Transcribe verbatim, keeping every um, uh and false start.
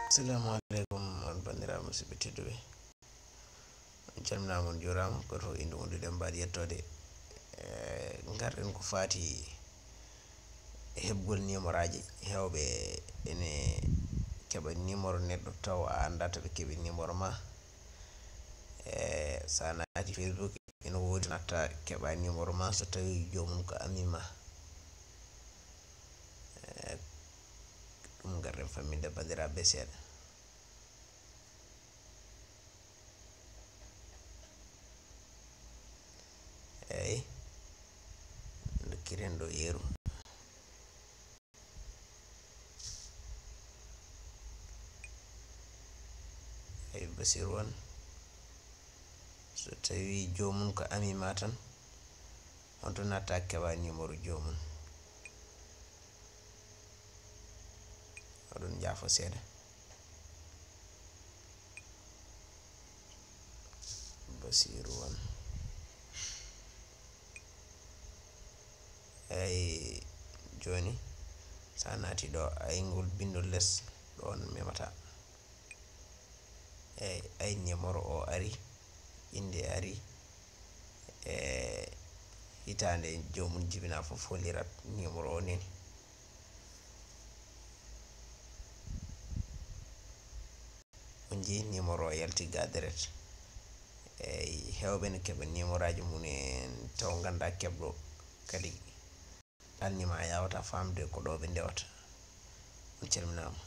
Assalamu aleykum, on banndiraaɓe musidɓe tedduɓe. On calminaama, on njuuraama, gooto fof innde mum, ɗuɗe mbaɗi yettoode. Eh, ngarɗen ko faati e heɓgol nimoraaji. Heewɓe ene keɓa nimoro neɗɗo taw a anndaa to ɓe keɓi nimoro ma. Eh, so a naati Facebook, ene woodi natta keɓa nimoro ma so tawi joomum ko ami ma. Eh, ɗum ngarɗen famminde banndiraaɓe seeɗa. Eyi, dokkiren ɗo yeru. Eyi, Basiru on, so tawi joomum ko ami ma tan, on to natta keɓa numéro joomum. Oɗon njaafo seeɗa. Basiru on. Eyi, jooni, so a naati ɗo, ay ngol binndol les, ɗo on memata. Eyi, ay numéro o ari, innde ari, e hitaande joomum jibina fof hollirat numéro o neni. On njii numéro o yalti ga direct. Eyi, heewɓe ne keɓa numéroaji mum en taw ngannda keɓɗo kadi alnima a yawata famde ko ɗo ɓe ndewata. On calminaama.